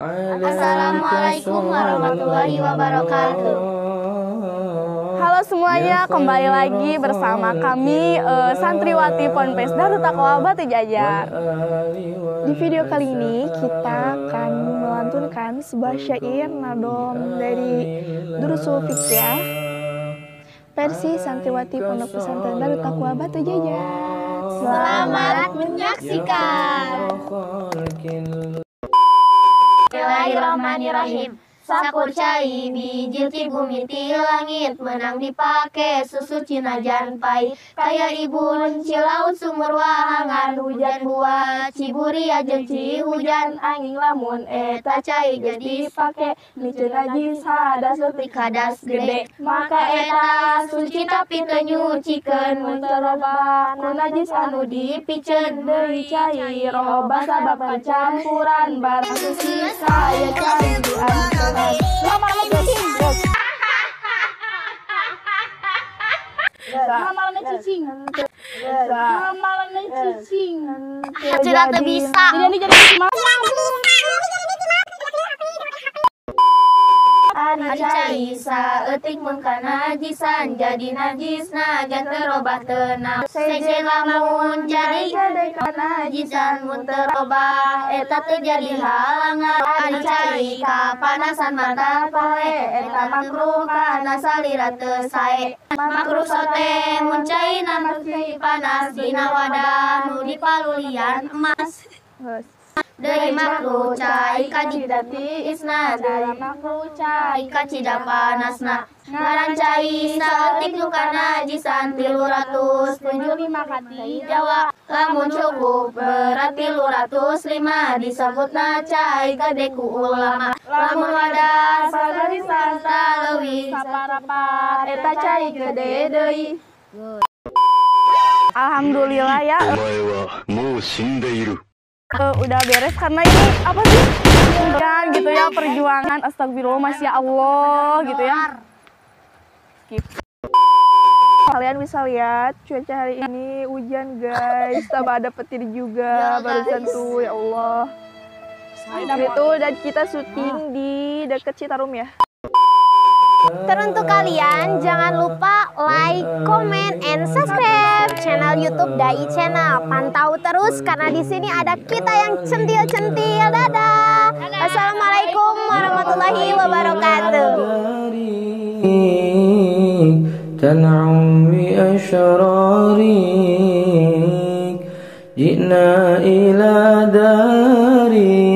Assalamualaikum warahmatullahi wabarakatuh. Halo semuanya, kembali lagi bersama kami Santriwati Ponpes Daarut Taqwa Batujajar. Di video kali ini kita akan melantunkan sebuah syair nadom dari Durusul Fiqh versi Santriwati Pondok Pesantren Daarut Taqwa Batujajar. Selamat menyaksikan. Bismillahirrahmanirrahim. Sakur cai bijil ti bumi ti langit, menang dipake susu Cina jan pahit. Kaya ibun cilaut sumur wahangan, hujan buah ciburi aja ci hujan. Angin lamun eta cai geus dipake, miceun najis hadas leutik hadas gede. Maka eta suci tapi teu nyucikeun, mun teu robah ku najis anu dipiceun. Deui cai roba sabab kecampuran barang suci kaya cai dianturan. Sudah bisa. Ari cai saeutik mun kanajisan jadi najisna jan teu robah teu sejen lamun jadi kanajisan mun teu robah eta teu jadi halangan. Ari cai kapanasan mata pale eta makruh kana salira teu sae. Makruh sote mun caina masih panas dina wadah nu dipalulian emas. Dari makruh cai kacida tiisna, dari makruh cai kacida panasna. Ngaran cai saeutik nu kanajisan 375 kati Jawa. Lamun cukup berat 305 disebutna cai gede ku ulama. Lamun wadah sagarisan taleuwih saparapat eta cai gede deui. Alhamdulillah ya. Udah beres karena ini apa sih? Dan gitu ya perjuangan, astagfirullah masya Allah gitu ya. Skip. Kalian bisa lihat cuaca hari ini hujan guys, tambah ada petir juga barusan tuh ya Allah. Gitu, dan kita syuting di deket Citarum ya. Teruntuk kalian, jangan lupa like, comment, and subscribe channel YouTube Dai Channel. Pantau terus karena di sini ada kita yang centil-centil. Dadah. Assalamualaikum warahmatullahi wabarakatuh. تنعم بأشرارك جئنا إلى دارك.